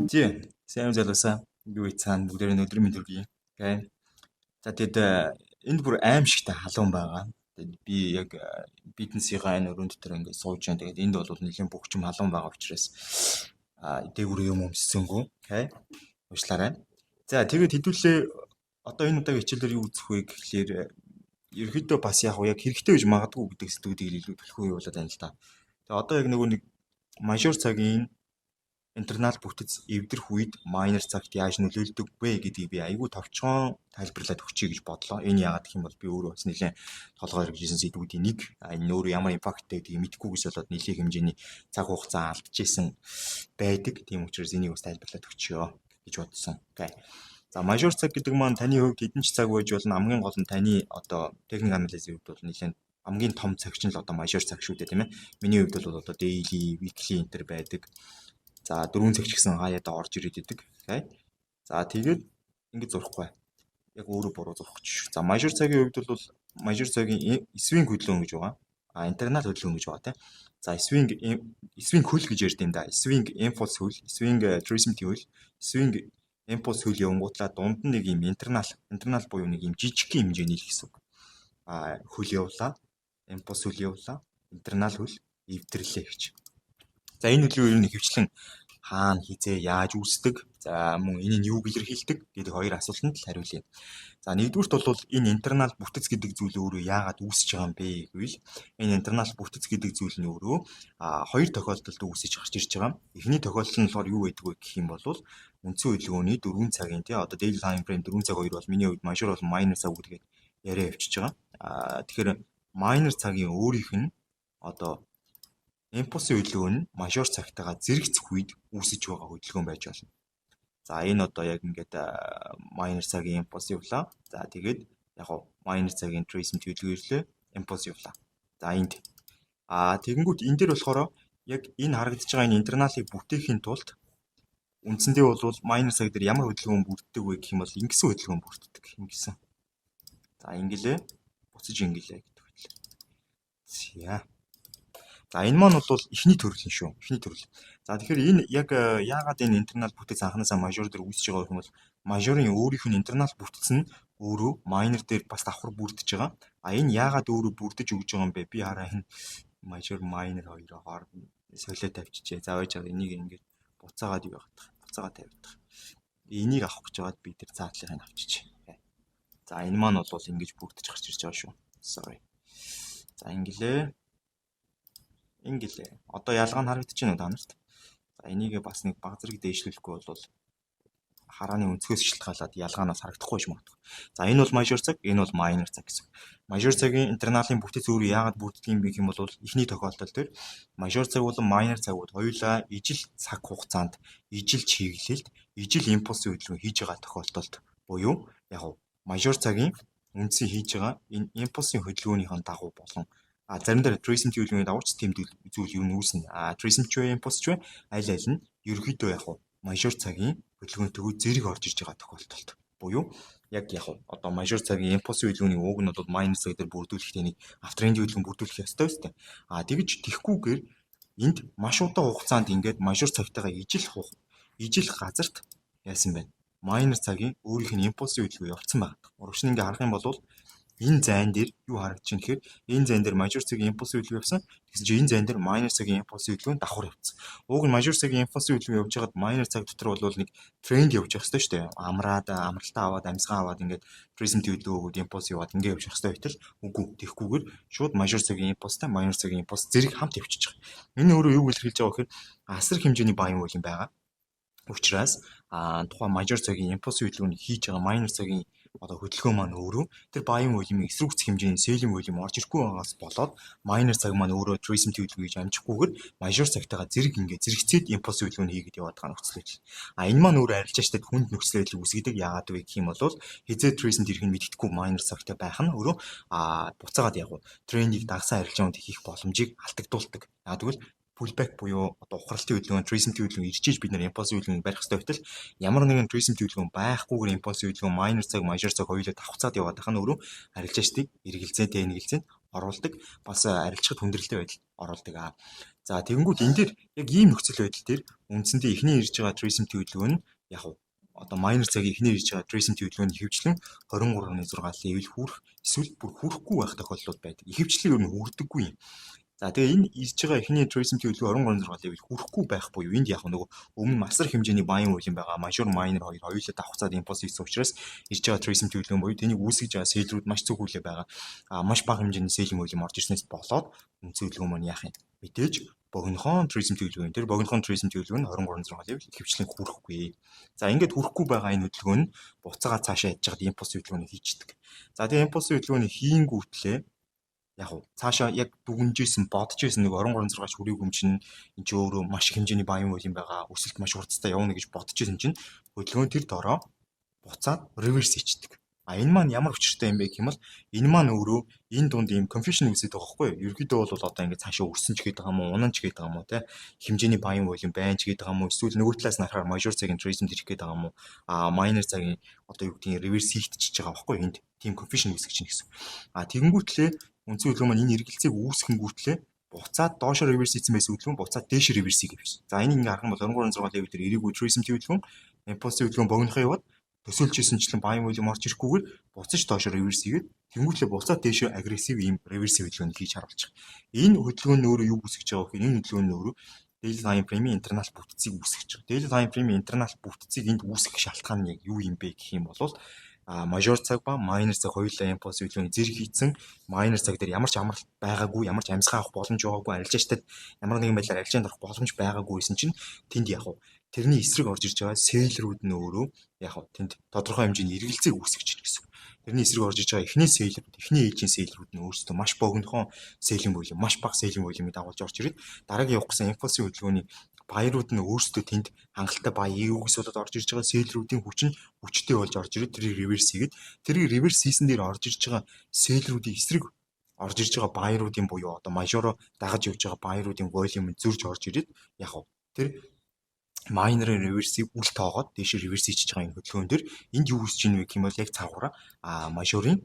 Тий. Сайн залуусаа. Юу ицаан бүгдээрээ өдрийн мэнд хүргэе. Окей. За, тэгэд энд бүр аймшигтай халуун байгаа. Тэгээд би яг бизнесийнхаа энэ өрөөнд дотор ингээд сууж байна. Тэгээд энд бол нэлээд бөгчм халуун байгаа учраас дээгүүр юм өмссөнгөө. Окей. Уучлаарай. За, тэгээд хэдүүлээ одоо энэ удаагийн хичээлээр юу үзэх вэ гэхлээр ерөөхдөө бас яг яг хэрэгтэй гэж магадгүй гэдэг сэдвүүдийг илүү түлхүү явуулаад байна л да. Тэгээ одоо яг нөгөө нэг major цагийн internal бүтэц эвдэрх үед minor цагт яаж нөлөөлдөг вэ гэдгийг би айгүй товчхон тайлбарлаад өгчье гэж бодлоо. Энэ яагаад гэх юм бол би өөрөө бас нэлээд толгой эргэжсэн сэдвүүдийн нэг. Энэ өөрөө ямар impact тэй гэдгийг мэдэхгүйгээс болоод нэлээд хэмжээний цаг хугацаа алдчихсан байдаг. Тийм учраас энийг бас тайлбарлаад өгчөө гэж бодсон. Окей. За, major цаг гэдэг маань таны хувьд хэдэн ч цаг байж болно. Хамгийн гол нь таны одоо техник анализийн хувьд бол нэлээд хамгийн том цаг чинь л одоо major цаг шүү дээ, тийм ээ. Миний хувьд бол одоо daily, weekly энэ тэр байдаг. За, 4 цаг ч гэсэн хаяадаа орж ирээд идэг. Окей. За, тэгээд ингэж зурхгүй. Яг өөрөө буруу зурх гэж шүү. За, major цагийн хувьд бол major цагийн swing хөдөлгөөн гэж байгаа. А, internal хөдөлгөөн гэж байгаа, тийм. За, swing хөл гэж ярьд юм да. Swing impulse хөл, swing retracement хөл, swing impulse хөл явангуутлаа дунд нь нэг юм internal буюу нэг юм жижигхэн хэмжээний л гэсэн үг. А, хөл явлаа, impulse хөл явлаа, internal хөл эвдэрлээ гэж. За, энэ хөдөлгөөн ер нь ихэвчлэн хаана, хэзээ, яаж үүсдэг, за, мөн энэ нь юуг илэрхийлдэг гэдэг хоёр асуултанд л хариулъя. За, нэгдүгüүрт бол энэ internal бүтэц гэдэг зүйл өөрөө яагаад үүсэж байгаа юм бэ гэвэл энэ internal бүтэц гэдэг зүйл нь өөрөө хоёр тохиолдолд үүсэж гарч ирж байгаа. Эхний тохиолдол нь болохоор юу байдаг вэ гэх юм бол үндсэн хөдөлгөөний 4 цагийн, тий, одоо daily time frame 4 цаг хоёр бол миний хувьд major болон minor цаг гэдгээд яриа явчихж байгаа. Тэгэхээр minor цагийн өөрийнх нь одоо импульсын хөдөлгөөн нь major цагтайгаа зэрэгцэх үед үүсэж байгаа хөдөлгөөн байж болно. За, энэ одоо яг ингээд minor цагийн импульс явлаа. За, тэгээд яг уу minor цагийн retracement хөдөлгөөн ирлээ. Импульс явлаа. За, энд тэгэнгүүт энэ дээр болохоор яг энэ харагдаж байгаа энэ internal ыг бүтээхийн тулд үндсэндээ бол minor цаг дээр ямар хөдөлгөөн бүрддэг вэ гэх юм бол ингэсэн хөдөлгөөн бүрддэг. Ингэсэн. За, ингэлээ, буцаж ингэлээ гэдэг хөдөлгөөн. За. За, энэ маань бол эхний төрөл нь шүү. Эхний төрөл. За, тэгэхээр энэ яг яагаад энэ internal бүтэц анханасаа major дээр үүсэж байгаа юм бол major ын өөрийнх нь internal бүтэц нь өөрөө minor дээр бас давхар бүрдэж байгаа. А, энэ яагаад өөрөө бүрдэж өгж байгаа юм бэ? Би хараа, энэ major, minor хоёроо хооронд солио тавьчихжээ. За, байж байгаа, энийг ингээд буцаагаад юу яагаад, буцаагаад тавьдах. Энийг авах гэж байгаад би тэр заадлыг нь авчиж. За, энэ маань бол ингэж бүрдэж гарч ирж байгаа шүү. Sorry. За, ингэлээ. Ингэлээ. Одоо ялгаа нь харагдаж байна уу та нарт? За, энийг бас нэг баг зэрэг дээшлүүлэхгүй бол харааны өнцгөөс шилтгаалаад ялгаа нь бас харагдахгүй ч магадгүй. За, энэ бол major цаг, энэ бол minor цаг гэсэн. Major цагийн internal ын бүтэц өөрөө яагаад бүрддэг юм бэ гэх юм бол эхний тохиолдол дээр major цаг болон minor цагууд хоёулаа ижил цаг хугацаанд, ижил чиглэлд, ижил импульсын хөдөлгөөн хийж байгаа тохиолдолд буюу яг major цагийн үндсэн хийж байгаа энэ импульсын хөдөлгөөнийхэн дагуу болон заримдаа retracement хөдөлгөөний дагуу ч тийм зүйл юу үүснэ. А, retracement ч вэ, импульс ч вэ, аль аль нь ерөнхийдөө яг major цагийн хөдөлгөөнтэйгөө зэрэг орж ирж байгаа тохиолдолд буюу яг одоо major цагийн импульсын хөдөлгөөний уг нь бол minor цаг дээр бүрдүүлэхдээ нэг uptrend ийн хөдөлгөөн бүрдүүлэх ёстой үстэй. А, тэгж тэхгүйгээр энд маш удаан хугацаанд ингээд major цагтайгаа ижил газарт яасан бэ? Minor цагийн өөрийнх нь импульсын хөдөлгөөн явцсан байна. Урагш нь ингээ харах юм бол энэ зайн дээр юу харагдаж байна гэхээр энэ зайн дээр major цагийн импульсын хөдөлгөөн явсан. Тэгсэн чинь энэ зайн дээр minor цагийн импульсын хөдөлгөөн давхар явцсан. Уг нь major цагийн импульсын хөдөлгөөн явж байхад minor цаг дотор бол нэг тренд явж явах ёстой шүү дээ. Амраад, амралтаа аваад, амьсгаа аваад, ингээд retracement хөдөлгөөн өгөөд, импульс яваад ингээд явж явах ёстой байтал үгүй, тэгэхгүйгээр шууд major цагийн импульстай minor цагийн импульс зэрэг хамт явчихж байгаа. Энэ өөрөө юу илэрхийлж байгаа гэхээр асар хэмжээний buying volume байгаа. Учраас тухайн major цагийн импульсын хөдөлгөөнийг хийж байгаа minor цагийн одоо хөдөлгөөн маань өөрөө тэр buying volume-ийг эсрүүгцэх хэмжээний selling volume орж ирэхгүй байгаас болоод minor цаг маань өөрөө retracement хөдөлгөөн хийж амжихгүйгээр major цагтайгаа зэрэг ингээд зэрэгцээд импульс хөдөлгөөн хийгээд яваад байгаа нөхцөл байдал. А, энэ маань өөрөө арилжаачдад хүнд нөхцөл байдлыг үүсгэдэг. Яагаад вэ гэх юм бол хэзээ retracement ирэх нь мэддэхгүй minor цагтай байх нь өөрөө буцаагаад яг трендийг дагсан арилжаанууд хийх боломжийг алдагдуулдаг. Яагаад гэвэл pullback буюу одоо ухралтын хөдөлгөөн, retracement хөдөлгөөн ирж иж бид нар импульсын хөдөлгөөнийг барих хэрэгтэй байтал ямар нэгэн retracement хөдөлгөөн байхгүйгээр импульсын хөдөлгөөн minor цаг, major цаг хоёулаа давхцаад яваад байх нь өөрөө арилжаачдыг эргэлзээтэй нэгэлзээнд оруулдаг. Бас арилжихад хүндрэлтэй байдалд оруулдаг. За, тэгэнгүүт энэ дээр яг ийм нөхцөл байдал дээр үндсэндээ эхний ирж байгаа retracement хөдөлгөөн нь яг одоо minor цагийн эхний ирж байгаа retracement хөдөлгөөн нь ихэвчлэн 23.6 level хүрэх эсвэл бүр хүрэхгүй байх тохиолдлууд байдаг. Ихэвчлэн ер нь хүрдэггүй юм. За, тэгээ энэ ирж байгаа эхний retracement хөдөлгөөн 23.6 level хүрэхгүй байх буюу энд яг нөгөө өмнө масар хэмжээний buying volume байгаа, major, minor хоёр хоёулаа давхцаад импульс хийсэн учраас ирж байгаа retracement хөдөлгөөн буюу тэнийг үүсгэж байгаа seller үүд маш цөөхөн хүлээ байгаа. Маш бага хэмжээний selling volume орж ирснээс болоод үндсэн хөдөлгөөн маань яах юм? Мэдээж богинохон retracement хөдөлгөөн. Тэр богинохон retracement хөдөлгөөн нь 23.6 level ихэвчлэн хүрэхгүй. За, ингээд хүрэхгүй байгаа энэ хөдөлгөөн нь буцаага цаашаа ядж байгаад импульс хөдөлгөөнийг хийчихдэг. За, тэгээ импульс хөдөлгөөнийг хийнгүүтлээ яг уу цаашаа яг дүгнжсэн, бодож исэн нэг 23.6-аас хүрээгүй юм чинь, энэ чи өөрөө маш их хэмжээний buying volume байгаа, өсөлт маш хурдтай явна гэж бодож исэн чинь хөдөлгөөн тэр дороо буцаад reverse хийчихдэг. А энэ маань ямар учиртай юм бэ гэх юм бол энэ маань өөрөө энэ дунд ийм confusion үүсээд байгаа байхгүй юу? Ерөнхийдөө бол одоо ингээд цаашаа өрсөн ч гээд байгаа юм уу, унан ч гээд байгаа юм уу, те, хэмжээний buying volume байна ч гээд байгаа юм уу, эсвэл нөгөө талаас нь харахаар major цагийн retracement ирэх гээд байгаа юм уу, minor цагийн одоо юу гэдгийг reverse хийгдчихэж байгаа байхгүй юу? Энд тийм confusion үүсгэж чинь гэсэн. А тэгэнгүүтлээ үндсэн хөдөлгөөн маань энэ эргэлзээг үүсгэнгүүтлээ буцаад доошо reverse хийсэн байсан хөдөлгөөн буцаад дээш reverse хийх гэж. За, энийг ингээ харах юм бол 23.6 level дээр ирээгүй retracement хөдөлгөөн, импульс хөдөлгөөн богинохоо яваад төсөөлж ирсэнчлэн buying volume орж ирэхгүйгээр буцаж доошо reverse хийгээд, тэнгуүтлээ буцаад дээшөө aggressive ийм reverse хөдөлгөөнд хийж харуулж байгаа. Энэ хөдөлгөөн нь өөрөө юу үүсгэж байгаа вэ гэхээр энэ хөдөлгөөн нь өөрөө daily time frame-ийн internal бүтцийг үүсгэж байгаа. Daily time frame-ийн internal бүтцийг энд үүсгэх шалтгаан нь яг юу юм бэ гэх юм бол major цаг ба minor цаг хоёулаа импульс хөдөлгөөний зэрэг хийцэн, minor цаг дээр ямар ч амралт байгаагүй, ямар ч амьсгаа авах боломж байгаагүй, арилжаачтад ямар нэгэн байдлаар арилжаанд орох боломж байгаагүй байсан чинь тэнд яг уу тэрний эсрэг орж ирж байгаа seller үүд нь өөрөө яг уу тэнд тодорхой хэмжээний эргэлзээг үүсгэж байна гэсэн. Тэрний эсрэг орж иж байгаа эхний seller үүд, эхний ээлжийн seller үүд нь өөрсдөө маш богинохон selling volume, маш бага selling volume ыг дагуулж орж ирээд дараагийн явах гэсэн импульсын хөдөлгөөний buyer ууд нь өөрсдөө тэнд хангалттай buy хийгүйгээс болоод орж ирж байгаа seller үүдийн хүч нь хүчтэй болж орж ирээд тэрийг reverse хийгээд, тэрийг reverse хийсэн дээр орж ирж байгаа seller үүдийн эсрэг орж ирж байгаа buyer уудын буюу одоо major оо дагаж явж байгаа buyer уудын volume зөрж орж ирээд яг тэр minor ын reverse ийг үл тоогоод дээшээ reverse хийчихэж байгаа энэ хөдөлгөөн дээр энд юу үүсэж ийн вэ гэх юм бол яг цаагаараа major ын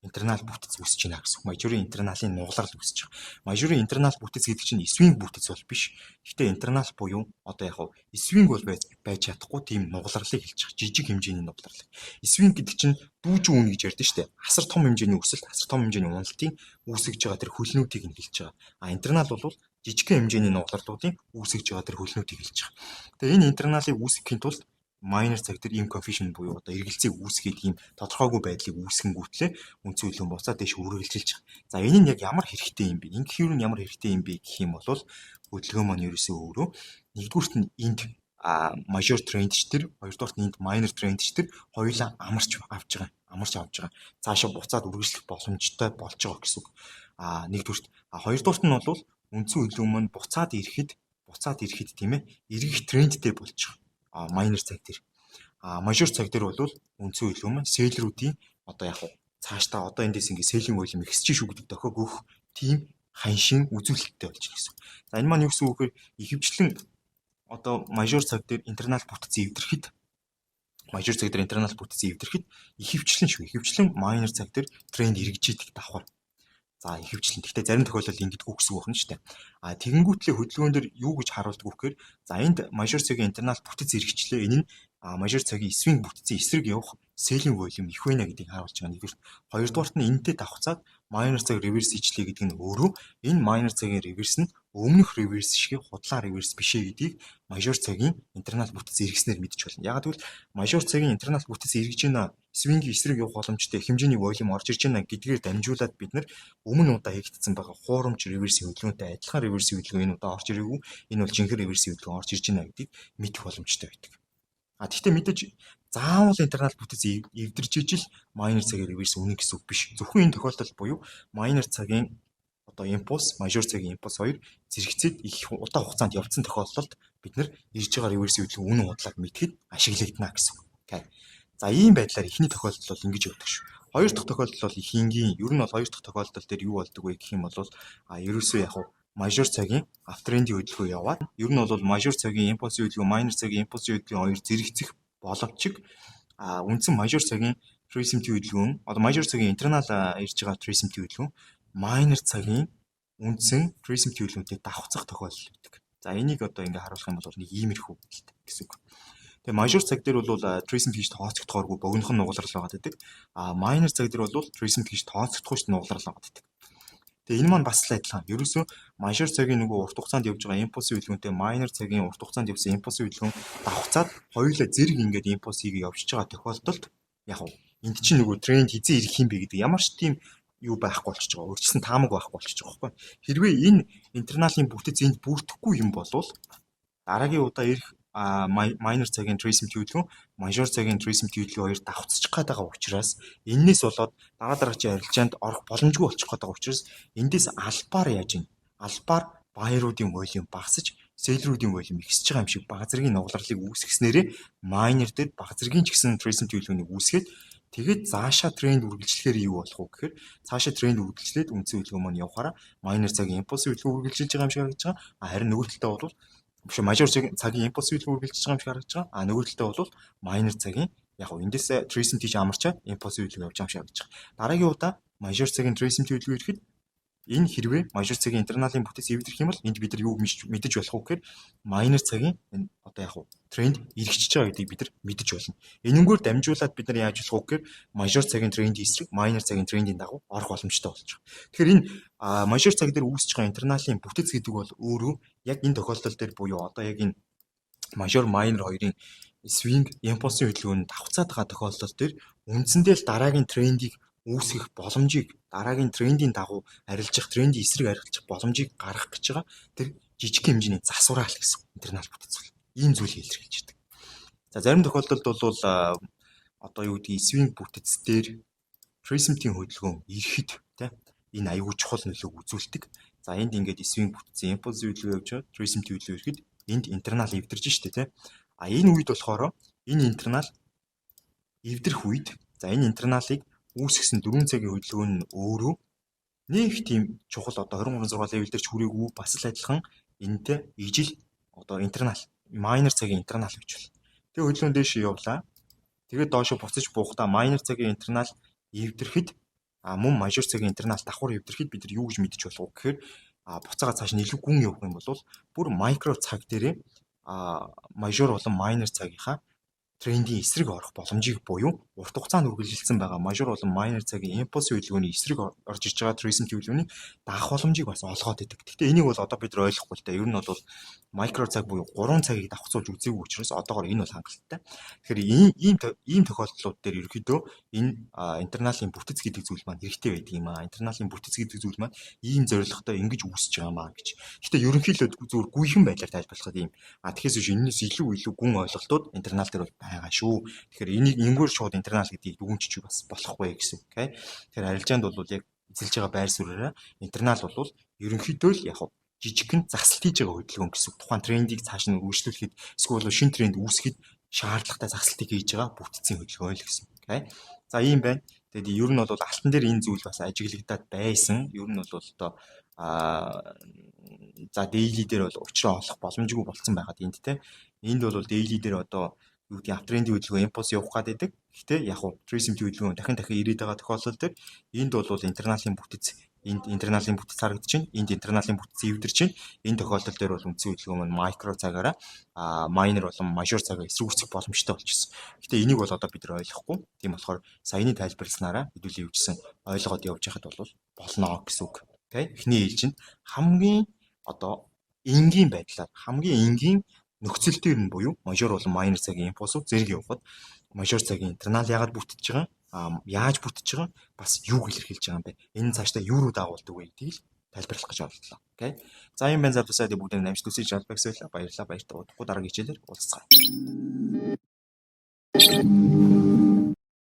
internal бүтэц үүсэж байна гэсэн үг. Major ын internal ын нугалрал үүсэж байгаа. Major ын internal бүтэц гэдэг чинь swing бүтэц бол биш. Гэхдээ internal буюу одоо яг swing бол байж чадахгүй тийм нугалралыг хэлж байгаа. Жижиг хэмжээний нугалрал. Swing гэдэг чинь дүүжин үнэ гэж ярьдэн шүү дээ. Асар том хэмжээний өсөлт, асар том хэмжээний уналтын үүсгэж байгаа тэр хөлнүүдийг нь хэлж байгаа. А internal бол жижигхэн хэмжээний нугалралуудын үүсгэж байгаа тэр хөлнүүдийг хэлж байгаа. Тэгээ энэ internal ыг үүсгэхийн тулд minor цаг дээр ийм confusion буюу одоо эргэлзээг үүсгээд, ийм тодорхойгүй байдлыг үүсгэнгүүтлээ үндсэн хөдөлгөөн буцаад дээш үргэлжилж байгаа. За, энэ нь яг ямар хэрэгтэй юм бэ? Ингэх юм нь ямар хэрэгтэй юм бэ гэх юм бол хөдөлгөөн маань ерөөсөө өөрөө нэгдүгüрт нь энд major trend ч тэр, хоёрдугаарт нь энд minor trend ч тэр хоёулаа амарч авч байгаа. Амарч авч байгаа. Цаашаа буцаад үргэлжлэх боломжтой болж байгаа гэсэн үг. Нэгдүгüрт. Хоёрдугаарт нь бол үндсэн хөдөлгөөн маань буцаад ирэхэд, тийм ээ, эргэх трендтэй болж байгаа minor цаг дээр. Major цаг дээр бол үндсэн хөдөлгөөн маань seller үүдийн одоо яг цаашдаа одоо эндээс ингээ selling volume ихсэж шүү гэдэг дохиог өгөх тийм ханшин үзүүлэлттэй болж байна гэсэн. За, энэ маань юу гэсэн үг вэ гэхээр ихэвчлэн одоо major цаг дээр internal бүтцийн эвдэрхэд, major цаг дээр internal бүтцийн эвдэрхэд ихэвчлэн шүү. Ихэвчлэн minor цаг дээр тренд эргэж идэг давхар. За, ихэвчлэн. Гэхдээ зарим тохиолдолд ингэдэггүй гэсэн үг байна шүү дээ. А тэгэнгүүтлээ хөдөлгөөн дээр юу гэж харуулдаг вэ гэхээр за, энд major цагийн internal бүтэц эргэжлээ. Энэ нь major цагийн swing бүтцийн эсрэг явах selling volume их байна гэдгийг харуулж байгаа нэгдүгээр. Хоёрдугаарт нь энэтэй давхцаад minor цаг reverse хийчлээ гэдэг нь өөрөө энэ minor цагийн reverse нь өмнөх reverse шиг худлаа reverse биш ээ гэдгийг major цагийн internal бүтэц эргэснээр мэдчих болно. Яг гэвэл major цагийн internal бүтэц эргэж байна, swing-ийн эсрэг явах боломжтой хэмжээний volume орж ирж байна гэдгээр дамжуулаад бид нар өмнө удаа хийгдсэн байгаа хуурамч reverse хөдөлгөөнтэй адилхан reverse хөдөлгөөн энэ удаа орж ирээгүй. Энэ бол жинхэнэ reverse хөдөлгөөн орж ирж байна гэдгийг мэдэх боломжтой байдаг. А тэгтээ мэдээж заавал internal бүтэц эвдэрч ижил minor цагийн reverse үнэ гэсэн үг биш. Зөвхөн энэ тохиолдолд буюу minor цагийн одоо импульс, major цагийн импульс хоёр зэрэгцээд их удаан хугацаанд явцсан тохиолдолд бид нар ирж байгаа reverse хөдөлгөөн үнэн худлааг мэдэхэд ашиглагдана гэсэн үг. Окей. За, ийм байдлаар эхний тохиолдол бол ингэж явдаг шүү. Хоёр дахь тохиолдол бол их энгийн. Ер нь бол хоёр дахь тохиолдол дээр юу болдог вэ гэх юм бол ерөөсөө яг major цагийн uptrend ийн хөдөлгөөн яваад ер нь бол major цагийн импульсын хөдөлгөөн, minor цагийн импульсын хөдөлгөөн хоёр зэрэгцэх боловч үндсэн major цагийн retracement хөдөлгөөн, одоо major цагийн internal ирж байгаа retracement хөдөлгөөн minor цагийн үндсэн retracement хөдөлгөөнтэй давхцах тохиолдол байдаг. За, энийг одоо ингээ харуулах юм бол нэг иймэрхүү байдалтай гэсэн үг. Тэгээ major цаг дээр бол retracement хийж тооцогдохооргүй богинохон нугалрал байгаад байдаг. А minor цаг дээр бол retracement хийж тооцогдохгүй ш нугалрал байгаад байдаг. Тэгээ энэ маань бас л адилхан. Ерөөсөө major цагийн нөгөө урт хугацаанд явж байгаа импульсын хөдөлгөөнтэй minor цагийн урт хугацаанд явсан импульсын хөдөлгөөн давхцаад хоёулаа зэрэг ингээд импульс хийгээ явчихж байгаа тохиолдолд яг уу энд чинь нөгөө тренд хэзээ ирэх юм бэ гэдэг ямар ч тийм юу байхгүй болчихж байгаа. Өөрчлөсөн таамаг байхгүй болчихж байгаа байхгүй. Хэрвээ энэ internal ын бүтэц энд бүрдэхгүй юм болвол дараагийн удаа ирэх minor цагийн retracement хөдөлгөөн, major цагийн retracement хөдөлгөөн хоёр давхцчих гээд байгаа учраас энээс болоод дараа дараагийн арилжаанд орох боломжгүй болчих гээд байгаа учраас эндээс албаар яаж юм? Албаар buyer уудын volume багасж, seller үүдийн volume ихсэж байгаа юм шиг бага зэргийн нугалралыг үүсгэснээрээ minor дээр бага зэргийн ч гэсэн retracement хөдөлгөөнийг үүсгээд, тэгээд цаашаа тренд үргэлжлэхээр юу болох вэ гэхээр цаашаа тренд үргэлжлээд үндсэн хөдөлгөөн маань явахаараа minor цагийн импульсын хөдөлгөөн үргэлжилж байгаа юм шиг харагдаж байгаа. А харин нөгөө талдаа бол биш, major цагийн импульсын хөдөлгөөн үргэлжлэж байгаа юм шиг харагдаж байгаа. А нөгөө талдаа бол minor цагийн яг гоо эндээс retracement хийж амарчаад импульсын хөдөлгөөн явж байгаа юм шиг харагдаж байгаа. Дараагийн удаа major цагийн retracement хөдөлгөөн ирэхэд энэ хэрвээ major цагийн internal ын бүтэц эвдрэх юм бол энд бид нар юу мэдэж болох вэ гэхээр minor цагийн энэ одоо яг тренд эргэжиж байгаа гэдгийг бид нар мэдэж болно. Энэнгээр дамжуулаад бид нар яаж болох вэ гэхээр major цагийн трендийн эсрэг minor цагийн трендийн дагуу орох боломжтой болж байгаа. Тэгэхээр энэ major цаг дээр үүсэж байгаа internal ын бүтэц гэдэг бол өөрөө яг энэ тохиолдол дээр буюу одоо яг энэ major minor хоёрын swing импульсын хөдөлгөөн давхцаад байгаа тохиолдол дээр үндсэндээ л дараагийн трендийг үүсгэх боломжийг, дараагийн трендийн дагуу арилжих, трендийн эсрэг арилжих боломжийг гаргах гэж байгаа тэр жижиг хэмжээний засвараа л гэсэн internal бүтэц бол ийм зүйлийг илэрхийлж байдаг. За, зарим тохиолдолд бол одоо юу гэдгийг swing бүтэц дээр retracement-ийн хөдөлгөөн ирэхэд тэ энэ аюул чухал нөлөөг үзүүлдэг. За, энд ингээд swing бүтцийн импульс хөдөлгөөн явж байгаа, retracement хөдөлгөөн ирэхэд энд internal эвдэрж штэ тэ. А энэ үед болохоор энэ internal эвдэрх үед, за, энэ internal ыг үүсгэсэн 4 цагийн хөдөлгөөн нь өөрөө нэг тийм чухал одоо 23.6 level дээр ч хүрээгүй, бас л адилхан энэтэй ижил одоо internal, minor цагийн internal гэж байна. Тэгээ хөдөлгөөн дээш явлаа. Тэгээд доошо буцаж буухтаа minor цагийн internal эвдэрхэд, а мөн major цагийн internal давхар эвдэрхэд бид нар юу гэж мэдэж болох вэ гэхээр буцаага цааш нь илүү гүн явах юм бол бүр микро цаг дээрээ major болон minor цагийнхаа трендийн эсрэг орох боломжийг буюу урт хугацаанд үргэлжилсэн байгаа major болон minor цагийн импульс хөдөлгөөний эсрэг орж иж байгаа retracement хөдөлгөөнийг даах боломжийг бас олгоод идэг. Гэхдээ энийг бол одоо бид нар ойлгохгүй л дээ. Ер нь бол микро цаг буюу 3 цагийг давхцуулж үзээгүй учраас одоогор энэ бол хангалттай. Тэгэхээр ийм тохиолдлууд дээр ерөнхийдөө энэ internal ын бүтэц гэдэг зүйл маань хэрэгтэй байдаг юм аа. Internal ын бүтэц гэдэг зүйл маань ийм зорилготой ингэж үүсэж байгаа юм аа гэж. Гэхдээ ерөнхийдөө зүгээр гүйхэн байдлаар тайлбарлахад ийм. А тэгэхээс биш энэс илүү илүү гүн ойлголтууд internal дээр бол байгаа шүү. Тэгэхээр энийг энгээр шууд internal гэдгийг дүгнчих бас болохгүй гэсэн. Окей. Тэгэхээр арилжаанд бол яг эзэлж байгаа байр суурьаараа internal бол ерөнхийдөө л яг жижигхэн засалт хийж байгаа хөдөлгөөн гэсэн. Тухайн трендийг цааш нь үргэлжлүүлэхэд эсвэл шинэ тренд үүсгэхэд шаардлагатай засалтыг хийж байгаа бүтцийн хөдөлгөөн л гэсэн. Окей. За, ийм байна. Тэгээд ер нь бол алтан дээр энэ зүйл бас ажиглагдаад байсан. Ер нь бол одоо за daily дээр бол учраа олох боломжгүй болцсон байгаад энд те. Энд бол daily дээр одоо юу гэдгийг uptrend ийн хөдөлгөөн импульс явах гээд байдаг. Гэхдээ яг уу retracement хөдөлгөөн дахин дахин ирээд байгаа тохиолдол дээр энд бол internal ын бүтэц, энд internal ын бүтэц харагдаж байна. Энд internal ын бүтэц эвдэрч байна. Энэ тохиолдол дээр бол үндсэн хөдөлгөөн маань микро цагаараа minor болон major цагаа эсрэгүүцэх боломжтой болчихсон. Гэхдээ энийг бол одоо бид нар ойлгохгүй. Тийм болохоор саяны тайлбарласнараа хэдүүлээ юужсэн ойлгоод явж байхад бол болно гэсэн үг. Окей. Эхний ээлжинд хамгийн одоо энгийн байдлаар, хамгийн энгийн нөхцөл дээр нь буюу major болон minor цагийн импульсууд зэрэг явхад major цагийн internal яагаад бүтэж байгаа, яаж бүтэж байгаа, бас юуг илэрхийлж байгаа юм бэ? Энэ цаашдаа юу руу дагуулдаг вэ гэдгийг л тайлбарлах гэж оролдлоо. Окей. За, юм байна залуусаа, бүгд амжилт хүсэж албаа гэсэн. Баярлалаа. Баяртай. Удахгүй дараагийн хичээлээр уулзцгаая.